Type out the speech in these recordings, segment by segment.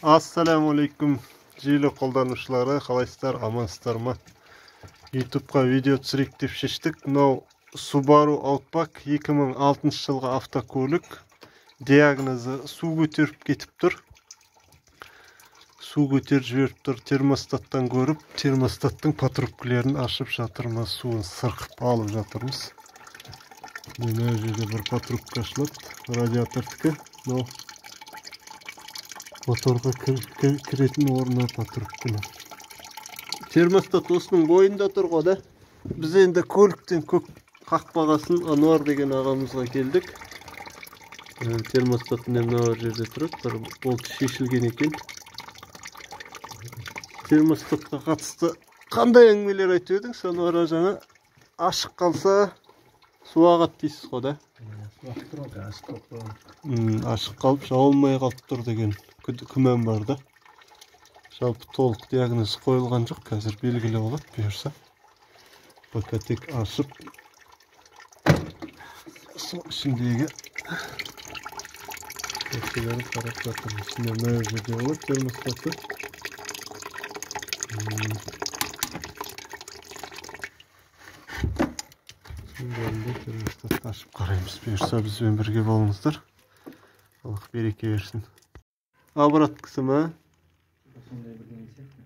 Ассалаумағалейкум желі қолданушылары, қалайсыздар, амансыздар ма? YouTube'қа видео түсірейік деп шештік. Мынау Subaru Outback 2006 жылғы автокөлік. Диагнозы су көтеріп кетіп тұр. Су көтеріп жіберіп тұр. Термостаттан көріп, термостаттың патрубкілерін ашып жатырмыз, суын сырқып алып жатырмыз. Мына жерде бір патрубка ашылады, радиатордікі. Мынау моторға кіретін орны патрубкінің. Термостат осының бойында тұр ғой да. Біз енді көліктен көк қақпағасын Ануар деген ағамызға келдік. Термостат мына жерде тұрады, бір болт шешілген екен. Термостатқа қатысты қандай әңгімелер айтып едің? Ануар жаңа ашық қалса су ағады дейсіз ғой да? Ашық қалып жабылмай қалып тұр деген күмән бар да. Жалпы толық диагноз қойылған жоқ, қазір белгілі болады бұйырса. Пока тек ашып сол ішіндегі нәрселерін қарап жатырмыз. Мына жерде болады термостаты. Сонда термостатты ашып қараймыз. Бұйырса бізбен бірге болыңыздар. Аллах береке берсін. Обраткасы ма? Сондай бірдеңе сияқты.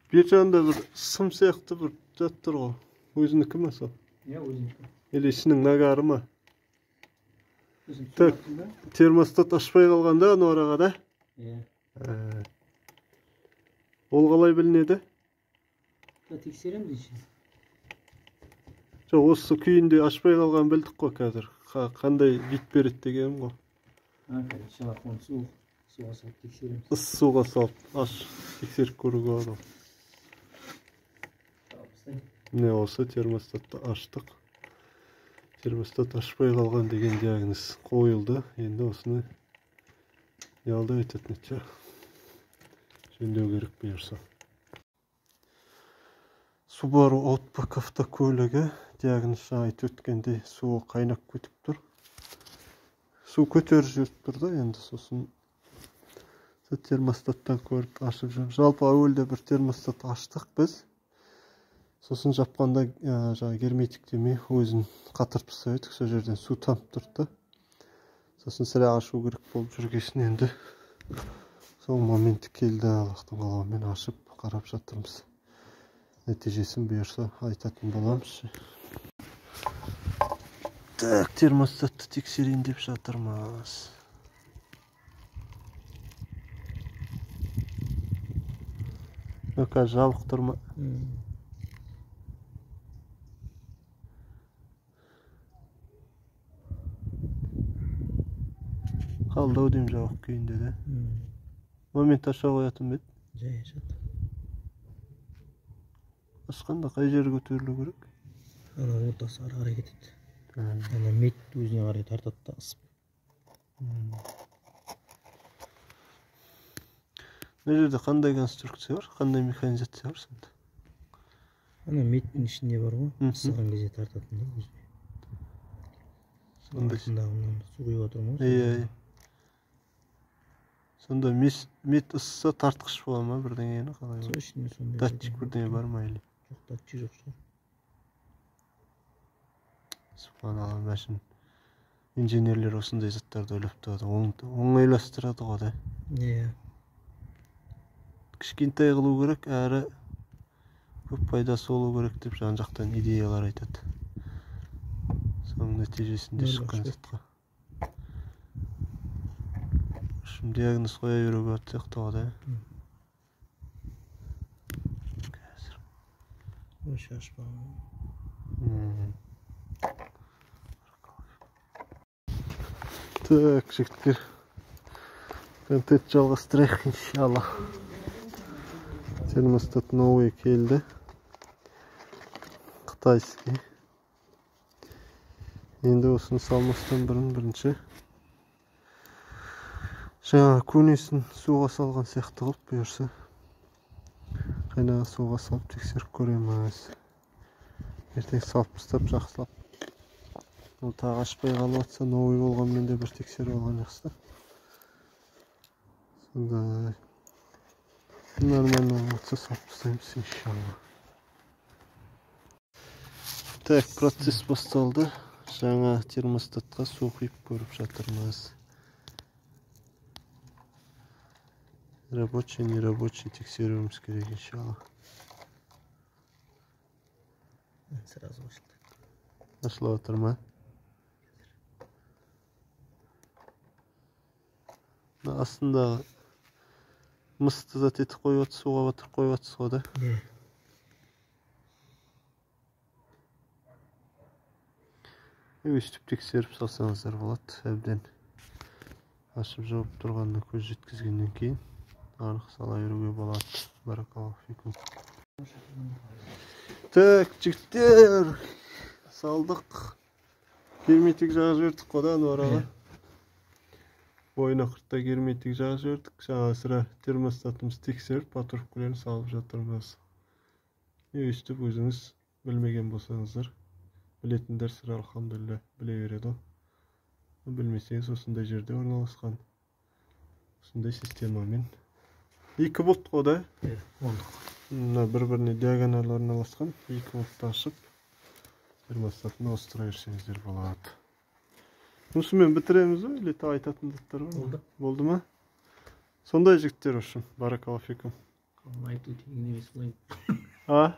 Бер жағында бір сым сияқты бір зат тұр ғой. Өзінікі ма сол? Иә, өзінікі. Или ішінің нагары ма? Так, термостат ашпай қалғанда Ануар аға да? Иә. Ол қалай білінеді? Тексереміз ішін. Жоқ, осы күйінде ашпай қалғанын білдік қой қазір. Қандай вид береді дегенім ғой. Суға салып тексереміз. Ыссы суға салып аш тексеріп көруге болады. Міне осы термостатты аштық. Термостат ашпай қалған деген диагноз қойылды. Енді осыны не алды айтатын еді, жөндеу керек бұйырса. Subaru Outback автокөлігі диагноз жаңа айтып өткендей суы қайнап кетіп тұр. Су көтеріп жүріп тұр да, енді сосын термостаттан көріп ашып жүрміз. Жалпы әуелде бір термостат аштық біз. Сосын жапқанда жаңа герметиктемей өзін қатырып тастап едік, сол жерден су тамып тұрды. Сосын сірә ашу керек болып жүргесін енді сол моменті келді, Аллахтың қалауымен ашып қарап жатырмыз. Нәтижесін бұйырса айтатын боламыз. Так, термостатты тексерейін деп жатырмыз. Қазір жабық тұр ма? Қалды ау деймін жабық күйінде де. Момент аша қоятын ба еді? Жай ашады. Ашқанда қай жері көтерілу керек? Ана ортасы ары қарай кетеді. Ана мет өзіне қарай тартады да ысып. Мына жерде қандай конструкция бар? Қандай механизация бар сонда? Ана меттің ішінде бар ғой, ысыған кезде тартатын да өзіне. Сондай. Су құйып отырмын ғой. Иә. Сонда мет ысса тартқыш бола ма бірдеңені қалай? Сол ішінде сондай. Датчик бірдеңе бар ма или? Жоқ, датчик жоқ шығар. Субханалла, мәшін инженерлер осындай заттарды ойлап табады, оңайластырады ғой да. Иә. Кішкентай қылу керек, әрі көп пайдасы болу керек деп жан-жақтан идеялар айтады. Соның нәтижесінде шыққан затқа. Шым диагноз қоя беруге болады сияқты ғой да. Қазір. Вообще ашпаған. Так, жігіттер, контент жалғастырайық, иншалла. Термостат новый келді. Қытайский. Енді осыны салмастан бұрын бірінші жаңа көнесін суға салған сияқты қылып бұйырса қайнаған суға салып тексеріп көреміз. Ертең салып тастап жақсылап. Ол тағы ашпай қалып жатса, новый болғанмен де бір тексеріп алған жақсы. Сондай. Нормально болса, салып тастаймыз, иншалла. Так, процесс басталды. Жаңа термостатқа су құйып көріп жатырмыз. Рабочий, не рабочий тексеруіміз керек, иншалла. Сразу ашылды. Ашылып жатыр ма? Мына астындағы мысты зат етіп қойып жатсыз, суға батырып қойып жатсыз ғой да? Иә. Өйстіп тексеріп салсаңыздар болады. Әбден ашып жауып тұрғанына көз жеткізгеннен кейін анық сала беруге болады. Баракаллаху фикум. Так, жігіттер, салдық. Герметик жағып жібердік қой да Ануар аға. Бойына қыртта герметик жағып жібердік. Жаңа сірә термостатымызды тексеріп, патрубкілерін салып жатырмыз. Өйстіп өзіңіз білмеген болсаңыздар, білетіндер сірә алхамдулилля біле береді ғой. Білмесеңіз, осындай жерде орналасқан осындай системамен. 2 болт қой да? Иә, ондық. Мына бір-біріне диагональ орналасқан 2 болтты ашып термостатын ауыстыра берсеңіздер болады. Осымен бітіреміз ба, или тағы айтатын заттар бар ма? Болды. Болды ма? Сондай жігіттер, в общем, баракаллаху фикум. Айту тегін емес қой. А?